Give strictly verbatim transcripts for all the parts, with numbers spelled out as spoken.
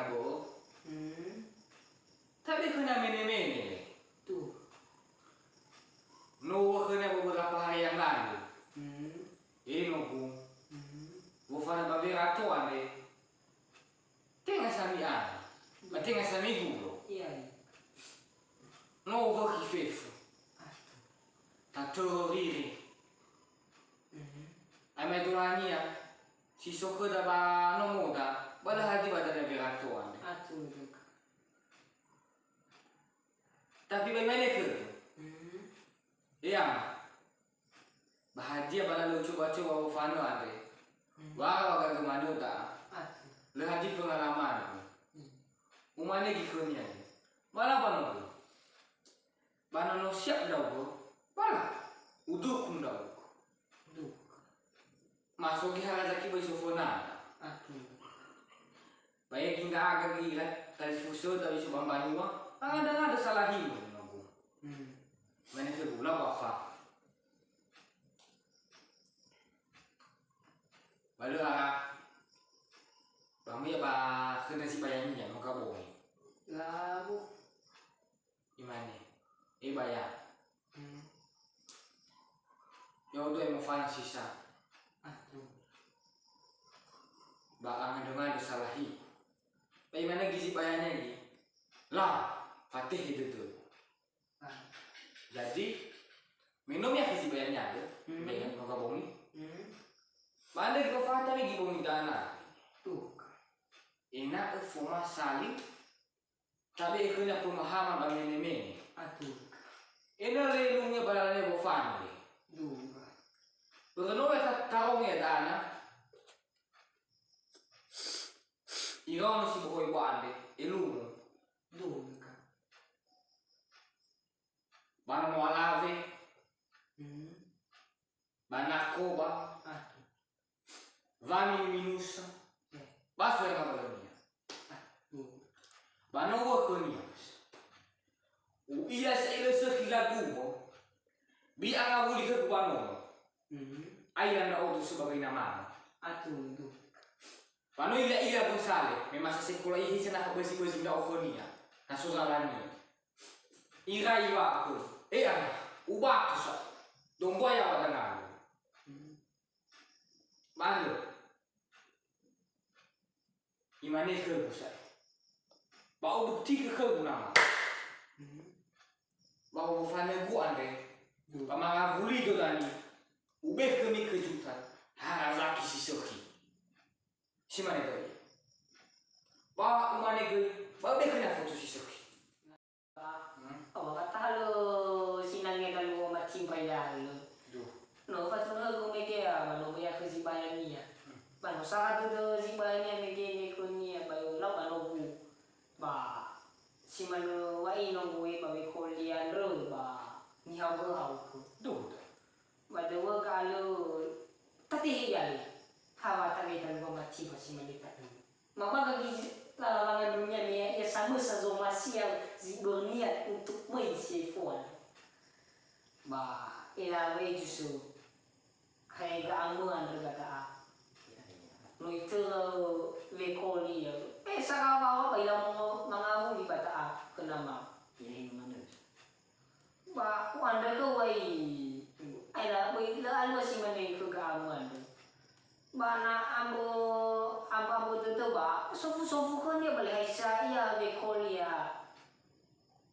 Bo. Hmm. Tabe khönia mene-mene. Tuh. No khönia beberapa hari yang lalu. Hmm. Enogu. Hmm. Wofana ba werato andre. Tenga sa mi'ala. Ba tenga sa mihulo. Iya, iya. No wökhi fefu. Aduh. Tatöhö riri. Mhm. Ai mai dolania, si so khöda ba nomoda, ba lö hadia ba dania werato andre. Aduh, aduh. Tapi ba imane khögu. Mhm. He ama, ba hadia ba na lö coba-coba wofanö andre? Mhm. Wa, wa gaga manö da'a. Aduh. Lö hadia pengalamangu. Mhm. Umane göi khönia, "Ba la ba nogu. Ba na no siap ndra'ugö, ba la, uduku ndra'ugö." Duka. Masogi ha razaki ba isofönana. Aduh. Ba yagi ndra'aga göi ira, talifusö tawi so ba mbanua, angandrö-ngandrö salahimö, nogu. Hmm. Mane khögu, "La wa'afa." Ba lö ara, ba muya ba khöna si bayania, no gabongi. Labu. Imane, "E baya." Hmm. Ya'odo emofana sisa. Aduh. Ba angandrö-ngandrö salahi. Ba imane göi si bayania göi, "La, fatehe dödö." Ah. Jadi, me no mi'akhi si bayania dö, hmm, bayania no gabongi. Hmm. Ba andre göi fata me göi bongi dana. Tuh. Ena'ö foma saling Tabe'e khönia pemahaman ba mene-mene. Aduh. Ena'ö lö elungu ba dania wofana le. Duh. Börö no we ta-, tarongo ia dana. Iraono si bohoi ba andre, elungu. Duh, ka. Ba na no alawe. Hmm. Ba na koba. Aduh. Waminu-minusa. Eh. Ba soe ngawalönia. Aduh. Ba no wökhönia. U'ila sa ilö sökhi lagumo. Bi angawuli khögu ba nomo. Mhm. Aila ndra'odo sebagai namana. Aduh, aduh. Ba no ila-ila wösale, me masa sekola ihe sa na fabözi-bözi ndra'o khönia, na so zalania. Irai wa'ö, "E ama, ubatu sa, donggoa yaŵa dangagu." Hmm. Ba andrö. Imane khögu sa'ae, "Ba ubuktikö khögu nama." Hmm. Ba wofanögu andre, duh, ba mangawuli dödönia, ube khömi kejutan, ha razaki si sökhi. Si mane döi. Ba umane göi, ba ube khönia foto si sökhi. Hmm. Awa, wa tahalö sinangea galuo matimba ilalö. Duh. No fatunögu mege, ba no mege khö zi bayania. Hmm. Ba no sara dödö zi bayania mege me khönia, ba lau ba nogu. Ba si manö wa ino gue ba wekoli andrö ba nihaogö haogö. Duh. Ba döwöga alö tatehe ia le. Hawa tabe talua matiwa si mane ta'ö. Mamaga gizi lalalangan dunia me ia samösa zomasia zi börnia untuk möi si efoan. Ba elawe jusu. Hai ga'amö andrö gaga'a. No itörö wekoli ia. Eh, sarawawa ba ila mo mangawuli ba ta'a könama. Ia manö. Ba u'andrö khöu ai, aila böi lö alua si mane khö ga'amö andrö. Ba na ambö, ambö, ambö dödö ba, sofu-sofu khönia ba lö haisa ia wekoli ia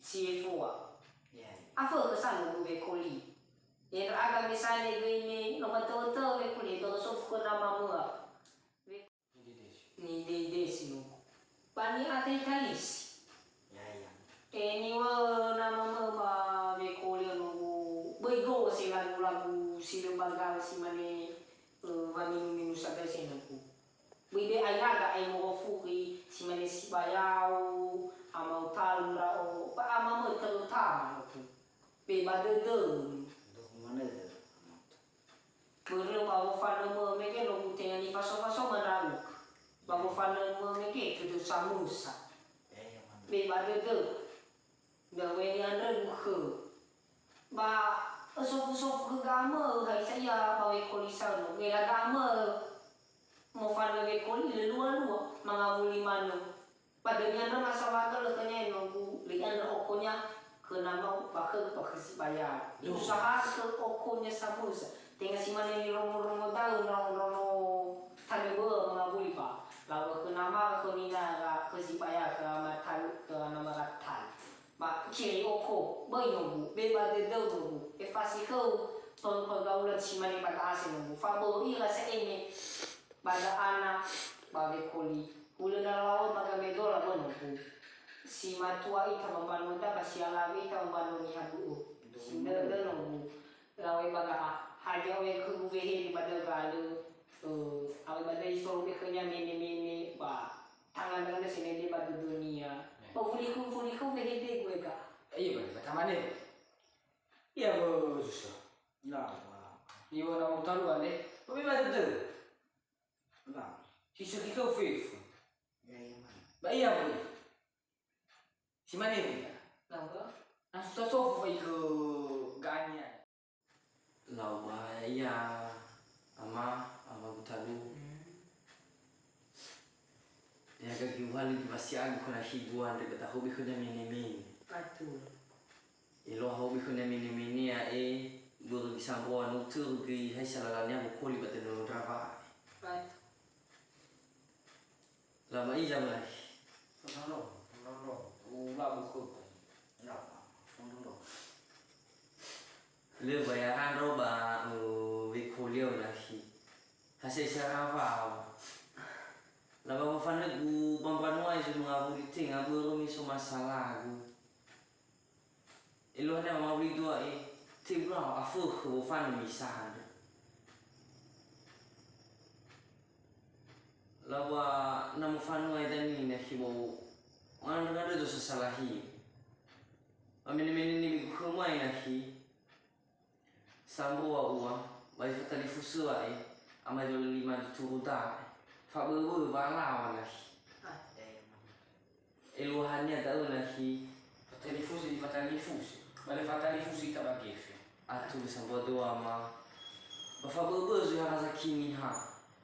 si efoa. Ya, ya. Afökhö sa nogu wekoli. Ya, ndra'aga me sane göi me no matö-tö wekoli, dödö sofu khö namamöa. Nidedesi. Nidedesi nogu. Ba ni'atai talisi. Ya, ya. E, niŵa'ö namamö ba wekoli nogu. Böi go'o se lagu-lagu si lö ba gaul si mane, e, waminu-minu sa göi se nogu. Böi be ai laga ai morofuri si mane sibayao, amau talu ndra'o, ba amamö terutama nogu. Be ba dödöu. Dödöu manö dödöu. Börö ba wofanömö mege no gutena nifaso-faso mandra'ugö. Ba wofanömö mege tödö samösa. Be ba dödö. Döwe ni'andrögu khö. Ba ösofu-sofu khö gamö, haisa ia ba wekoli saönö. Wela gamö mofanö wekoli lö lua-lua, mangawuli manö. Ba dönia andrö masawaga lö khönia, nogu lö i'andrö okonia khö namau ba khögu ba khö Sibaya. Duh. Usaha khö okonia samösa. Tenga si mane nirongo-rongo da'ö ndraono-ndraono talö bö'ö mangawuli ba. Lawö khö nama khö nina ra khö Sibaya khö ama talö khö nama ra talö. Ba kiri oko, böi nogu, be ba dödöu nogu. Efasi khöu, pö-, pögaula si mane ba da'ase nogu. Fa bö'ö ira sa'eme. Ba da'ana, ba wekoli. Hulö na lawö magamedola bönogu. Si matua ita ba mbanua da, ba si alawe ita ba mbanua niha du'u. Si ndödö nogu. Lawö ba ga'a. Hadia oe khögu wehede ba döga lö. Ö, awö ba döi soro be khönia mene-mene, ba tangan-tangan si mene ba dödönia. Ba fuli khö, fuli khö wehede gue ga'a. Iya, ba, ba tamane. Iya, bo, susah. Nah, ba. Iwa na utalu ande. Ba be ba dödö. Nah. Sisa kita fefu. Ya, iya, man. Ba iya, bo. Si mane, bo. Nangga? Langsung tasofu fa ikö gania. Lau ba ia, ama, ama gutalu. Hmm. Ya, gagi uhalö gi wasiagu khöna hibua andre ba tahobi khöna mene-mene. Atul. Elo ahobi khöna mene-mene a'e, börö gi sambua no töru göi hai salalania wokoli ba dönono ndrawa. Atul. Lama iza melahi. Fondrondro, fondrondro. Ula buku. Enggak, fondrondro. Lö bayar andro ba, eh, wekoli ulahi. Hase sarafa. Laba mafanegu ba mbanua izu mangawuli tenga börö mi so masalagu. Eluahania mawulidu a'e, teula afökhö wofanö misa andrö. Laba na mofanö a'e dania na hi wa'u, ngandrö-ngandrö do sasalahi. Ba mene-mene nigu khöma a'e na hi, sambua ua, ba ifatalifusö a'e, ama idola lima dituru da'e. Faböbö wa alawa na hi. Ah, ya, ya, man. Eluahania da'ö na hi. Fatalifusö, ifatalifusö. Ba lö fatalifusö ita ba gefe. Atul sambua dua ma. Ba faböbö zui ha razaki niha.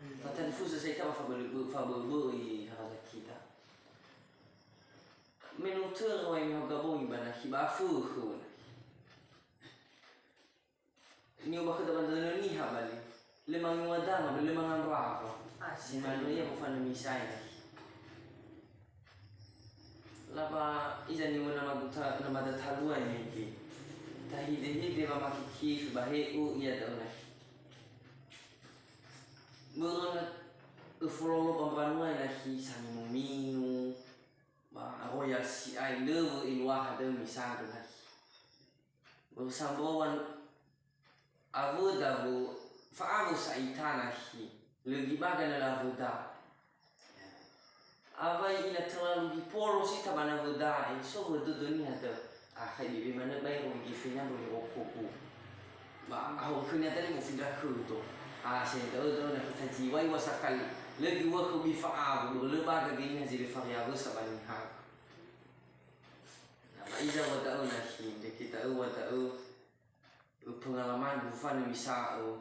Hmm. Fatalifusö sa ita ba faböbö, faböbö i ha razakita. Me no töra wai mi ha gabongi ba na hi ba fökhö na hi. Niu ba khöda ba dödö niha bali. Lö mangiwa dama, lö mangambawa. Ah, si manu ia mofanö misa ina. Laba iza niu nama guta, nama datalua ini. Tahide-hide wa makiki ba he'u ia da'ö na. Börö na öfololo ba mbanua ina hi saminu-minu. Ba royal si'ai lö wö eluaha da'ö misa andrö na hi. Wö sambua awöda wö fa'awö sa ita na hi, lö gibaga na lawöda. Awai ina terlalu gipolo sita ba nawöda, e, so wö dödö niha da'ö. Akha ibe'e manö baero gefe nyandro le okogu. Ba aho khönia tadi mo findra khödo. Ah, se da'ö da'ö na kita jiwai wa sakali. Lö giwö khö bi fa'awö, lö baga göi niha zi le fariawö sa ba niha. Na ba iza wa da'ö na hi, ndreke da'ö wa da'ö, pengalaman bufanö misa'ö.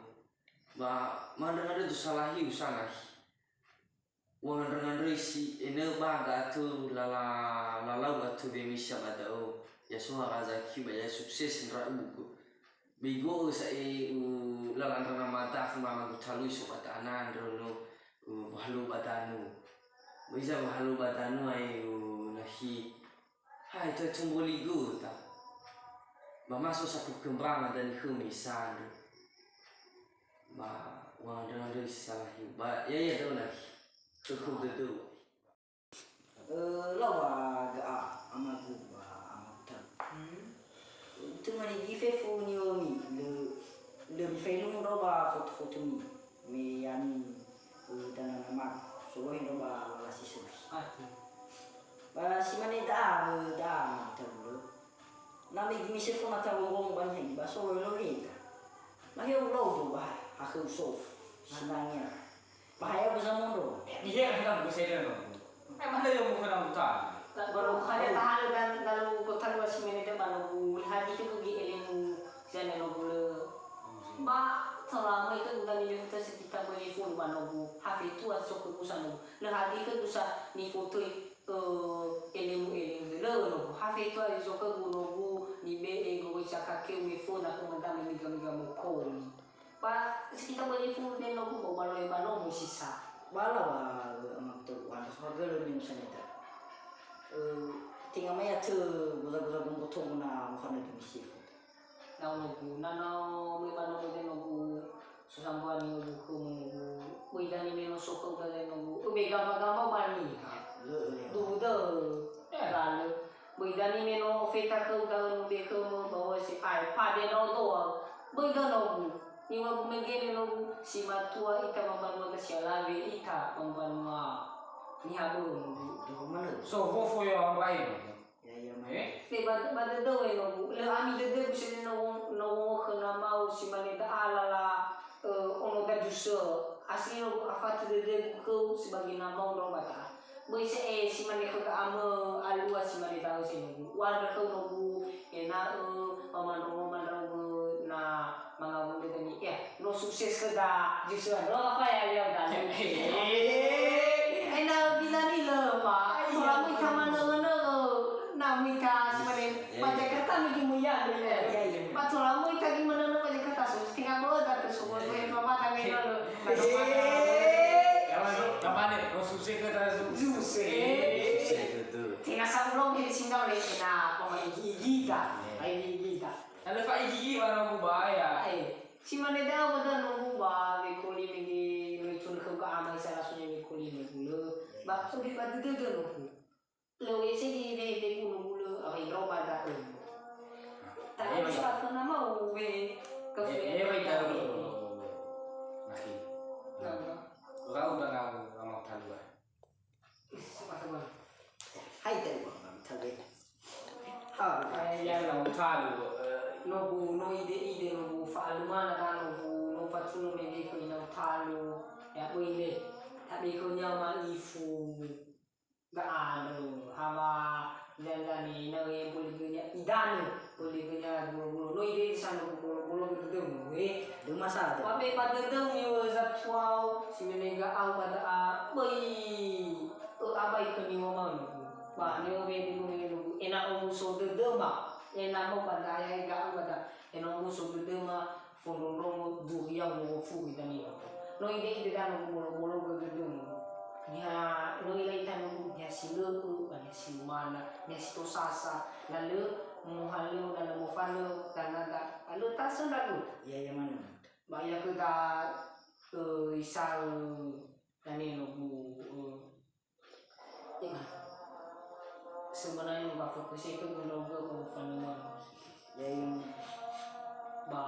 Ba mandrö-mandrö dusalahiu sa na hi. Wa ngandrö-ngandröi si enö ba ga'atö lala, lalau ga'atö wemisa ba da'ö. Ya so ha razaki ba ya sukses ndra'ugö. Beigo'ö sa'e u lala ndra namada fumama gutalui so ba da'ana andrö no, u, wahalö ba danu. Ba iza wahalö ba danu ae u nahi. Hai, toe tumbuligöta. Ba maso sa perkembangan dani khömi sandro. Ba wandrö-wandrö si salahiu. Ba ya, ya, da'ö nahi. Khökhö dödöu. Eh, lau ba ga'a amagu ba amagu talu. Hmm. Utu mani gi fefu niyomi, lö, lö mifaelungu ndra'o ba foto-fotomi. Me ya'ami, eh, dana namagu. Solohe ndra'o ba lala si sökhi. Ah, hmm. Ba si mane da'a, eh, da'a amagu talu lö. Na me gi mise fona tawongongo ba niha iba solohe-lohe ita. Na heo ulau do ba ha khöu sofu. Sinangea. Bahaya bisa mundur. Di he kan kita bisa dia no. Eh, mana yang bukan anggota? Baru kali tahan dan lalu kota dua si mene depan aku lihat itu pergi elemu sana no gula. Ba selama itu udah di foto sekitar beli full ba no bu. Hafi tu asok ke busa no. Nah, hati ke busa ni foto. Ö, elemu-elemu dödö nogu. Ha fetua zi so khögu nogu nibe'e gowai sakakeu me föna khöma dame miga-miga mokomi. Ba sekitar böli fulu de nogu ba ubalo'ö ba nomo sisa. Bala wa, ö, ama to wa, so gölö ni misaneta. Ö, tenga mai atö goza-goza gombotogu na mofanö demi sefo. Nau nogu, na nau me ba nogu de nogu, so sambua ni nogu khömu nogu, böi dani me no so khöu da de nogu, ube gamba-gamba ba niha. Lö, lö. Duhu dö, Eh. Galö. Böi dani me no ofeta khöu da nogu be khömu, ba wasi, ai, pade no doa. Böi da nogu, ni wa gumegene nogu, si matua ita ba mbanua da si alawe ita ba mbanua. Niha böu nogu. Duhu manö. So, wofo yo ambai. Ya, ya, ma. Eh? Te ba, ba dödöu enogu. Lö ami dödögu sene no, no khö namau si mane da alala, ö, ono da jusö. Asli no afatu dödögu khöu sebagai namau no bata. Böi se, eh, si mane khö ga amö alua si mane da'ö senogu. Wandra khöu nogu, ena'ö, mamandrongo mandraugö na Mangawuli dödömi, ya, no sukses khöda, justru no apa ya, ya, udah. Aina bilani lö, Pak. Ayo. Kalau mu ita manö-nö, na mu ita si mane, Eh. Pak Jakarta mi di mu ya, ya, ya, ya. Pak, kalau mu ita di manö-nö Pak Jakarta, so, tinggal bawa datu semua, Eh. Pak, tangan Eh. lö. Eh. Yang mana, yang mana? No sukses khöda, sukses. Sukses, betul. Tinggal sambung, jadi singgal, eh, na, pemain gigi dah. Eh. Main gigi dah. Na lö faigi-igi ba nogu ba ya. Ae, si mane da'ö ba da nogu ba wekoli mege, no itunu khöu ga ama isa langsung ya wekoli mege lö. Ba so di ba dödö nogu. Lö wese di webe ku nogu lö, apa iro ba da'ö. Tapi Iya, bisa iya. pernah mau we ke Iya, iya, iya. Nah. Kau udah ngau ngomong talua. Hai, talu, talu. Ha, eh, ya, no talu, eh, nogu, no ide-ide nogu, fa'alumana da nogu, no fatunu mege khö ina talu, ya, böi le, tabe khönia ma'ifu, ga'anö, hawa, zan-zani, na, eh, böi le gönia idanö. Boleh genya bolo-bolo. No ide sa no bolo-bolo dödöu, eh. Döma sa dö. Wa be ba dödöu niwö zatuau, si mene ga'au ba da'a, böi, ö, abai khöniwö manu. Ba niwö be dödöu, ena'ö muso dödöma, ena'ö ba da'a ya ga'au ba da'a, ena'ö muso dödöma, fondrondrongo duriau no wofu gita niwö. No ide-ide da no bolo-bolo dödöu. Niha no ila ita no niha si lö'ö, ba niha si lumana, niha si tosasa, na lö mohalöŵö, na lö mofalöŵö, danada, ba lö tasö ndra'ugö. Iya, iya manö. Ba ia khöda, ö, isaö, dane nogu, ö, ya. Sebenarnya ba fokus itu ndra'ugö ba mofanöŵö. Iya, iya. Ba,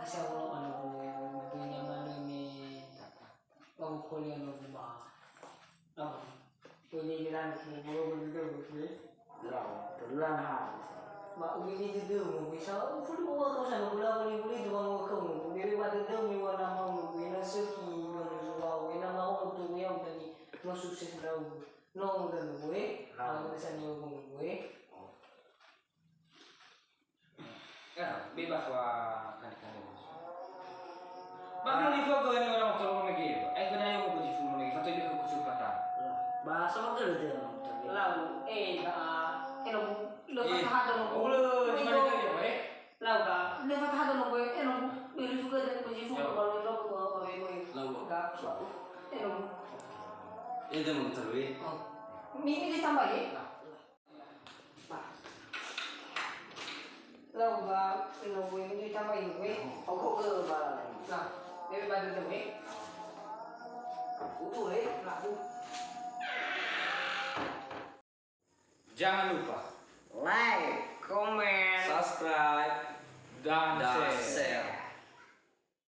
asa ulo ba nogu, dunia manö me, Ba ukolia no ba. Apa? Ukolia jalan ke bolo bolo bolo. Lau, terulang ha. Ba ukolia dödöu, bisa ufulu wa ko sana bula buli buli tu wa ko. Bere ba dödöu mi wa na mau no, na seki wa no wa, na mau tu ya tadi. No sukses lau. No udah no, eh. Lau. Bisa ni wa no, eh. Ya, bebas wa kali-kali. Ba no nifögö ni orang motor mege. Eh, kena yang mau beli full mege. Fatoi beka kusur kata. Ba sama gelo dia orang motor mege. Lau, eh, ba, eh, lo, lo Eh, fatah ada lo. oh, lo, di mana dia, eh? Lau, ba, lo fatah ada lo, eh, lo, beli full dan beli full, Ya. kalau lo, lo, lo, lo, lo, Lau. Ga, eh, lo. Eh, dia mau motor mege. Oh. Mimi ditambah, eh? Lau ba, ino gue, ini tambah ini gue. Ogo ke ba. Nah, dari baju tu, eh. Udu, eh, lagu. Jangan lupa Like, comment, subscribe, dan dan share. share.